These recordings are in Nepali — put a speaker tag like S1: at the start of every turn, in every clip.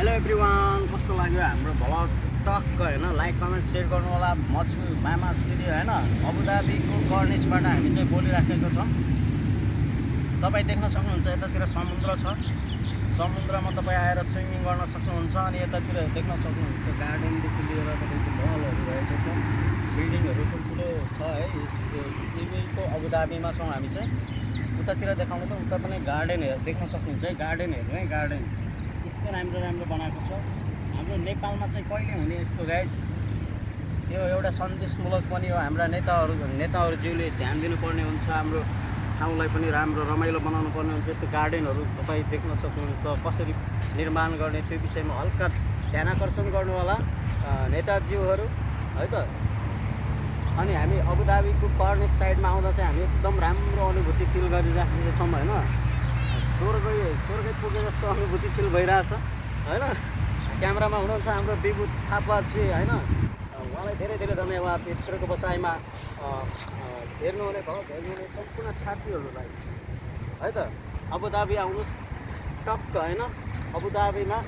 S1: हेलो एभ्रिवान, कस्तो लाग्यो हाम्रो भ्लग टक्क होइन? लाइक कमेन्ट सेयर गर्नु होला। म छु मामा सिरी होइन, अबुधाबीको कर्निसबाट हामी चाहिँ बोलिराखेको छौँ। तपाईँ देख्न सक्नुहुन्छ यतातिर समुद्र छ। समुद्रमा तपाईँ आएर स्विमिङ गर्न सक्नुहुन्छ। अनि यतातिर देख्न सक्नुहुन्छ गार्डनदेखि लिएर तपाईँको मलहरू रहेको छ, बिल्डिङहरू ठुल्ठुलो छ है। युएईको अबुधाबीमा छौँ हामी चाहिँ। उतातिर देखाउनु त उता पनि गार्डनहरू देख्न सक्नुहुन्छ है। गार्डनहरू है, गार्डन यस्तो राम्रो राम्रो बनाएको छ। हाम्रो नेपालमा चाहिँ कहिले हुने यस्तो गाइज? यो एउटा सन्देशमूलक पनि हो। हाम्रा नेताहरूज्यूले ध्यान दिनुपर्ने हुन्छ। हाम्रो ठाउँलाई पनि राम्रो रमाइलो बनाउनु पर्ने हुन्छ। यस्तो गार्डनहरू तपाईँ देख्न सक्नुहुन्छ। कसरी निर्माण गर्ने त्यो विषयमा हल्का ध्यान आकर्षण गर्नु होला नेताज्यूहरू है त। अनि हामी अबुधाबीको कर्निस साइडमा आउँदा चाहिँ हामी एकदम राम्रो अनुभूति फिल गरिराखेको छौँ होइन। स्वर्गै पुगे जस्तो अनुभूति फिल भइरहेछ होइन। क्यामेरामा हुनुहुन्छ हाम्रो विभु थापाजी होइन। उहाँलाई धेरै धेरै धन्यवाद यत्रको बसाइमा हेर्नुहुने सम्पूर्ण साथीहरूलाई है त। अबुधाबी आउनुहोस् टक्क होइन। अबुधाबीमा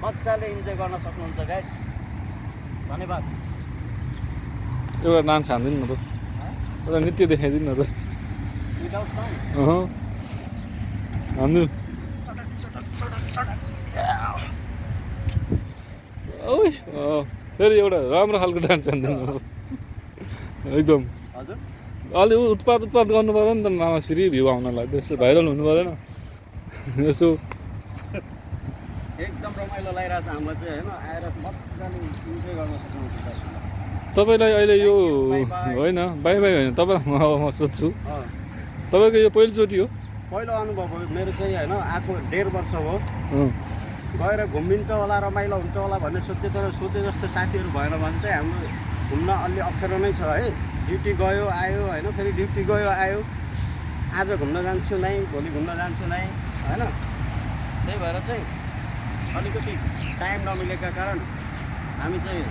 S1: मजाले इन्जोय गर्न सक्नुहुन्छ गाइज। धन्यवाद।
S2: एउटा डान्स हान्दिनु न त, एउटा नृत्य देखाइदिनु न त।
S1: विदाउट सङ
S2: हान्नु ओइ फेरि एउटा राम्रो खालको डान्स हान्दिनु एकदम।
S1: हजुर
S2: अलि उत्पात गर्नु पऱ्यो नि त मामा श्री भ्यू आउनलाई। त्यसो भाइरल हुनु परेन यसो।
S1: एकदम रमाइलो लागिरहेछ हामीलाई चाहिँ होइन। आएर मजाले इन्जोय गर्न सक्नुहुन्छ।
S2: तपाईँलाई अहिले यो होइन बाई होइन, तपाईँलाई म सोध्छु, तपाईँको यो पहिलोचोटि हो?
S1: पहिलो अनुभव हो मेरो चाहिँ होइन। आएको 1.5 वर्ष हो। गएर घुमिन्छ होला, रमाइलो हुन्छ होला भन्ने सोचे, तर सोचे जस्तो साथीहरू भएन भने चाहिँ हाम्रो घुम्न अलि अप्ठ्यारो नै छ है। ड्युटी गयो आयो होइन, फेरि ड्युटी गयो आयो। आज घुम्न जान्छु नै, भोलि घुम्न जान्छु नै होइन। त्यही भएर चाहिँ अलिकति टाइम नमिलेका कारण हामी चाहिँ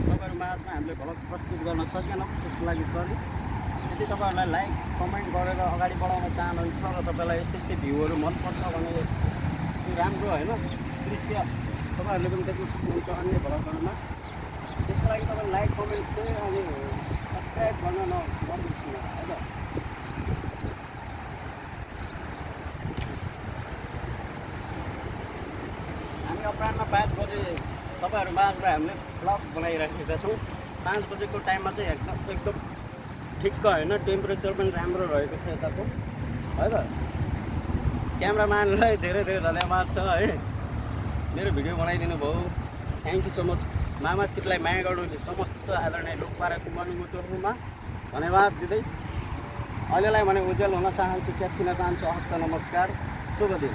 S1: तपाईँहरू माझमा हामीले भ्लग प्रस्तुत गर्न सकेनौँ। त्यसको लागि सरी। यदि तपाईँहरूलाई लाइक कमेन्ट गरेर अगाडि बढाउन चाहनुहुन्छ र तपाईँलाई यस्तै भ्यूहरू मनपर्छ भने त्यो राम्रो होइन दृश्य तपाईँहरूले पनि देख्न सक्नुहुन्छ अन्य भ्लगहरूमा। त्यसको लागि तपाईँ लाइक कमेन्ट सेयर अनि सब्सक्राइब गर्न नबिर्सिनु है त। हामी अपराह्न 5 बजे तपाईँहरू माझमा हामीले भ्लग बनाइराखेका छौँ। 5 बजेको टाइममा चाहिँ एकदम ठिक्क होइन। टेम्परेचर पनि राम्रो रहेको छ यताको है त। क्यामराम्यानलाई धेरै धेरै धन्यवाद छ है, मेरो भिडियो बनाइदिनु भयो। Thank you so much. मामा श्रीलाई माया गर्नुहुने समस्त आदरणीय लोकपाराको मनुमुटुहरूमा धन्यवाद दिँदै अहिलेलाई भने उज्याल हुन चाहन्छु, च्यातिन चाहन्छु। हस्त नमस्कार, शुभ दिन।